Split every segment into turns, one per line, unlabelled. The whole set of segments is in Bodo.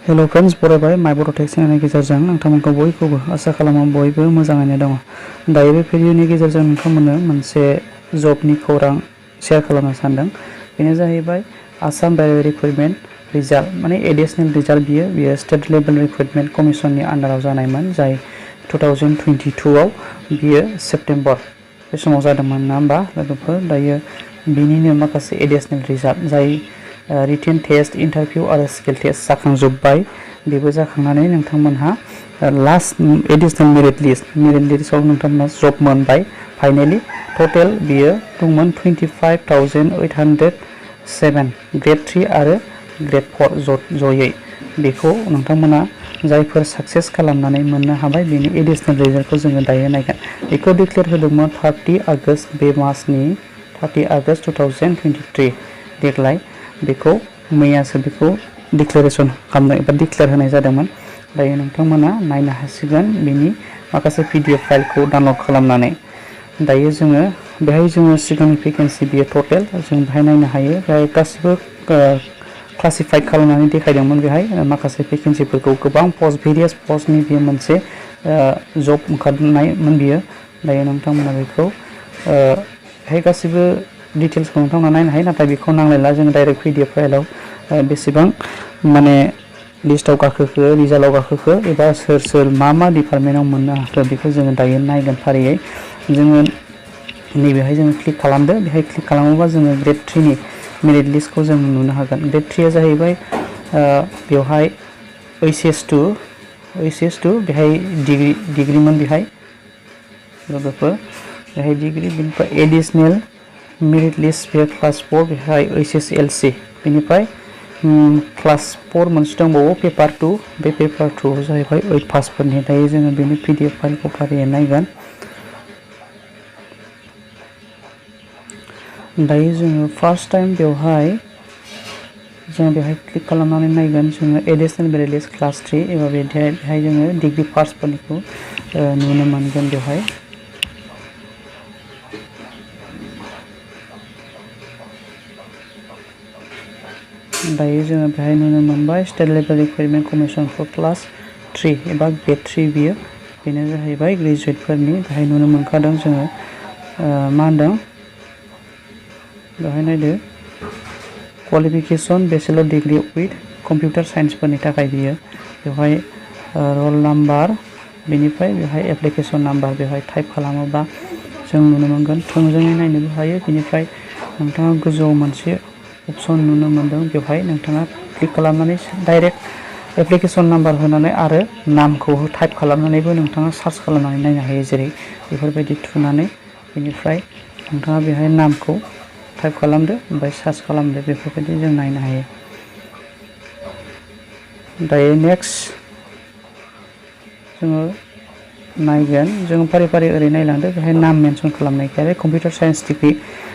हेलो फ्रेंड्स बरायबाय माय बर' टेक चेनेलनि गेजेरजों नोंथांमोनखौ बयखौबो आसा खालामो बयबो मोजाङैनो दङ। दायो बे भिडिअनि गेजेरजों नोंथांमोननो मोनसे जबनि खौरां शेयार खालामनो सानदों। बेनो जाहैबाय आसाम डायरेक्ट रिक्रुटमेन्ट रिजाल्ट माने एडिशनेल रिजाल्ट बियो स्टेट लेभेल रिक्रुटमेन्ट कमिसननि आन्डाराव जानायमोन जाय 2022 आव बियो सेप्टेम्बर बे समाव जादोंमोन ना होमबा लोगोफोर। दायो बिनिनो माखासे एडिशनेल रिजाल्ट जाय रिटेन टेस्ट इन्टारभिउ आरो स्किल टेस्ट जाखांजोब्बाय। बेबो जाखांनानै नोंथांमोनहा लास्ट एडिशनेल मेरिट लिस्टआव नोंथांमोनहा जब मोनबाय फाइनेलि। टटेल बियो दंमोन 25,807 ग्रेड 3 आरो ग्रेड 4 जयै। बेखौ नोंथांमोना जायफोर साक्सेस खालामनानै मोननो हाबाय बेनि एडिशनेल रिजाल्टखौ जोङो दायो नायगोन। बेखौ डिक्लेयार होदोंमोन 30 आगस्ट बे मासनि 30 आगस्ट 2023 देग्लाय। बेखौ मैयासो बेखौ डिक्लेरेसन खालामनाय एबा डिक्लेयार होनाय जादोंमोन। दायो नोंथांमोना नायनो हासिगोन बेनि माखासे PDF फाइलखौ डाउनलड खालामनानै। दायो जोङो बेहाय सिगांनि भेकेन्सि बियो टटेल जों बेहाय नायनो हायो। बेहाय गासिबो क्लासिफाइड खालामनानै देखायदोंमोन। बेहाय माखासे भेकेन्सिफोरखौ गोबां पस्ट भेरियास पस्टनि बियो मोनसे जब ओंखारनायमोन बियो। दायो नोंथांमोना बेखौ बेहाय गासिबो डिटेल्सखौ नोंथांमोना नायनो हायो, नाथाय बेखौ नांलायला जों डाइरेक्ट PDF फाइलाव बेसेबां माने लिस्टआव गाखोखो रिजाल्टआव गाखोखो एबा सोर मा डिपार्टमेन्टआव मोननो हाखो बेखौ जोङो दायो नायगोन फारियै। जोङो नैबेहाय जोङो क्लिक खालामदो। बेहाय क्लिक खालामोबा जोङो ग्रेड 3 नि मेरिट लिस्टखौ जों नुनो हागोन। ग्रेड 3 आ जाहैबाय बेवहाय HS2 बेहाय डिग्रीमोन बेहाय लोगोफोर। बेहाय डिग्री बेनिफ्राय एडिशनेल मेरिट लिस्ट बेहाय क्लास 4 बेहाय HSLC बेनिफ्राय क्लास 4 मोनसे दंबावो पेपार 2। बे पेपार 2 आव जाहैबाय 8 पासफोरनि। दायो जोङो बेनि PDF फाइलखौ फारियै नायगोन। दायो जोङो फार्स्ट टाइम बेवहाय क्लिक खालामनानै नायगोन। जोङो एडिशनेल मेरिट लिस्ट क्लास 3 एबा बेहाय जोङो डिग्री पासफोरनिखौ नुनो मोनगोन। बेवहाय दायो जोङो बेहाय नुनो मोनबाय state level recruitment commission four class 3 एबा ग्रेड 3 बियो बेनो जाहैबाय ग्रेजुवेटफोरनि। बेहाय नुनो मोनखादों जोङो मा होनदों बेहाय नायदो qualification bachelor degree with computer साइन्सफोरनि थाखाय बियो। बेवहाय रल नाम्बार बेनिफ्राय बेवहाय एप्लिकेसन नाम्बार बेवहाय टाइप खालामोबा जों नुनो मोनगोन। थोंजोङै नायनोबो हायो। बेनिफ्राय नोंथाङा गोजौआव मोनसे अपसन नुनो मोनदों। बेवहाय नोंथाङा क्लिक खालामनानै डाइरेक्ट एप्लिकेसन नाम्बार होनानै आरो नामखौ टाइप खालामनानैबो नोंथाङा सार्च खालामनानै नायनो हायो। जेरै बेफोरबायदि थुनानै बेनिफ्राय नोंथाङा बेहाय नामखौ टाइप खालामदो ओमफ्राय सार्च खालामदो। बेफोरबायदि जों नायनो हायो। दायो नेक्स्ट जोङो नायगोन। जों फारि फारि ओरै नायलांदो। बेहाय नाम मेनसन खालामनाय गैया। कम्पिउटार साइन्स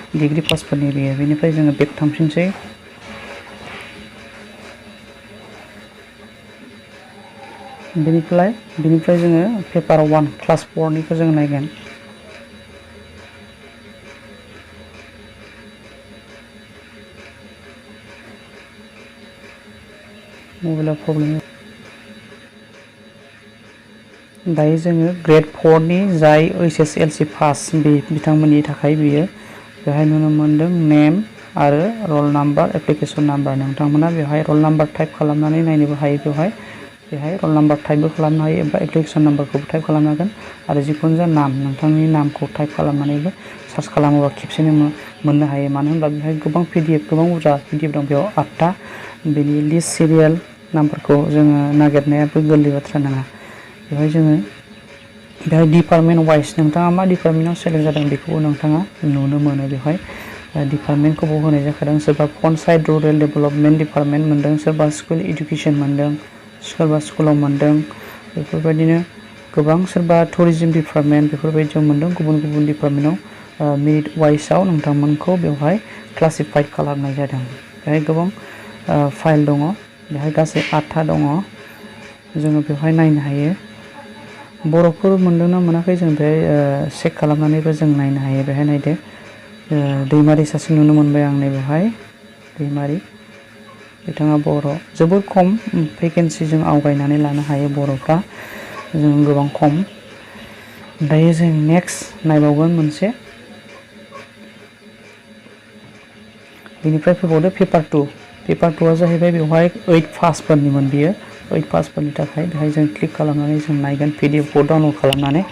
डिग्री पासफोरनि बियो। बेनिफ्राय जोङो बेक थांफिनसै। बेनिफ्राय जोङो पेपार 1 क्लास 4 निखौ जों नायगोन। मबाइलाव प्रब्लेम। दायो जोङो ग्रेड 4 नि जाय HSLC पास बिथांमोननि थाखाय बियो बेहाय नुनो मोनदों नेम आरो रल नाम्बार एप्लिकेसन नाम्बार। नोंथांमोना बेवहाय रल नाम्बार टाइप खालामनानै नायनोबो हायो। बेहाय रल नाम्बार टाइपबो खालामनो हायो एबा एप्लिकेसन नाम्बारखौबो टाइप खालामनो हागोन आरो जिखुनु जाया नाम नोंथांनि नामखौ टाइप खालामनानैबो सार्च खालामोबा खेबसेनो मोननो हायो। मानो होनब्ला बेहाय गोबां बुरजा PDF दं। बेयाव 8टा बेनि लिस्ट सिरियाल नाम्बारखौ जोङो नागिरनायाबो गोरलै बाथ्रा नङा। बेहाय डिपार्टमेन्ट वाइज नोंथाङा मा डिपार्टमेन्टआव सेलेक्ट जादों बेखौबो नोंथाङा नुनो मोनो। बेवहाय डिपार्टमेन्टखौबो होनाय जाखादों। सोरबा पन्चायत रुरेल डेभेलपमेन्ट डिपार्टमेन्ट मोनदों, सोरबा स्कुल इडुकेसन मोनदों, सोरबा स्कुलाव मोनदों। बेफोरबायदिनो गोबां सोरबा टुरिज्म डिपार्टमेन्ट बेफोरबायदियाव मोनदों। गुबुन गुबुन डिपार्टमेन्टआव मेरिट वाइजआव नोंथांमोनखौ बेवहाय क्लासिफाइड खालामनाय जादों। बेहाय गोबां फाइल दङ। बेहाय गासै 8टा दङ। जोङो बेवहाय नायनो हायो। बर'फोर मोनदोंना मोनाखै जों बेहाय चेक खालामनानैबो जों नायनो हायो। बेहाय नायदो दैमारि सासे नुनो मोनबाय आं। बेवहाय दैमारि बिथाङा बर' जोबोद खम भेकेन्सि जों आवगायनानै लानो हायो बर'फ्रा जों गोबां खम दायो जों नेक्स्ट नायबावगोन मोनसे बेनिफ्राय फैबावदो पेपार 2 जाहैबाय बेवहाय 8 पासफोरनिमोन बियो 8 पासफोरनि थाखाय बेहाय जों क्लिक खालामनानै जों नायगोन PDF खौ डाउनलड खालामनानै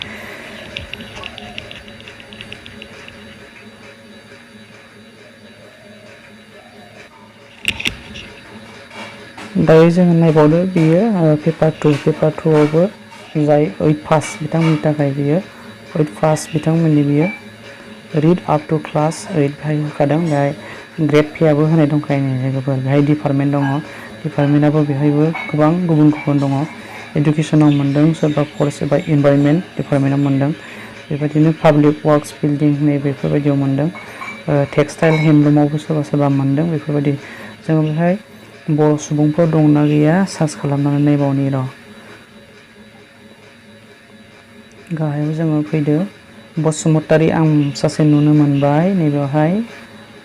दायो जों नायबावदो बियो पेपार 2 आवबो जाय 8 पास बिथांमोननि थाखाय बियो 8 पास बिथांमोननि बियो रिड आप टू क्लास 8 बेहाय होखादों बेहाय ग्रेड पेआबो होनाय दंखायो लोगोफोर बेहाय डिपार्टमेन्ट दङ डिपार्टमेन्टआबो बेहायबो गोबां गुबुन दङ एडुकेसनाव मोनदों सोरबा फरेस्ट एबा इनभाइरनमेन्ट डिपार्टमेन्टआव मोनदों बेबायदिनो पाब्लिक वार्क्स बिल्डिं नै बेफोरबायदियाव मोनदों टेक्सटाइल हेन्डलुमावबो सोरबा मोनदों बेफोरबायदि जों बेहाय बर' सुबुंफोर दंना गैया सार्च खालामनानै नायबावनि र' गाहायाव जोङो फैदो बसुमतारी आं सासे नुनो मोनबाय नैबेवहाय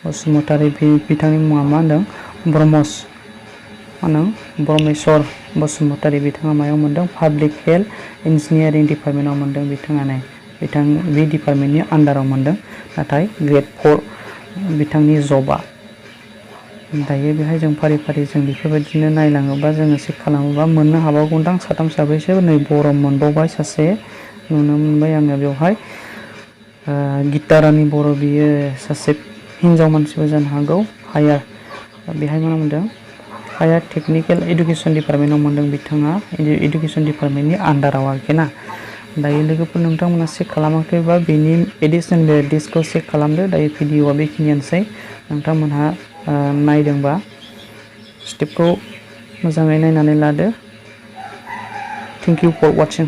बसुमतारी बिथांनि मुङा मा होनदों ब्रह्मेश्वर बसुमतारी बिथाङा मायाव मोनदों पाब्लिक हेल्थ इन्जिनियारिं डिपार्टमेन्टआव मोनदों बिथाङा बे डिपार्टमेन्टनि आन्डाराव मोनदों नाथाय ग्रेड 4 बिथांनि जबआ दायो बेहाय जों फारि जों बेफोरबायदिनो नायलाङोबा जोङो चेक खालामोबा मोननो हाबावगौदां साथाम साब्रैसो नै बर' मोनबावबाय सासे नुनो मोनबाय आङो बेवहाय गितारानि बर' बियो सासे हिनजाव मानसिबो जानो हागौ हायार बेहाय मा मोनदों हायार टेक्निकेल इडुकेसन डिपार्टमेन्टआव मोनदों बिथाङा इडुकेसन डिपार्टमेन्टनि आन्डाराव आरोखि ना दायो लोगोफोर नोंथांमोना चेक खालामाखैबा बेनि एडिशनेल लिस्टखौ चेक खालामदो दायो भिडिअआ बेखिनियानोसै नोंथांमोनहा नायदोंबा स्टेपखौ मोजाङै नायनानै लादो थेंक इउ फर वाचिं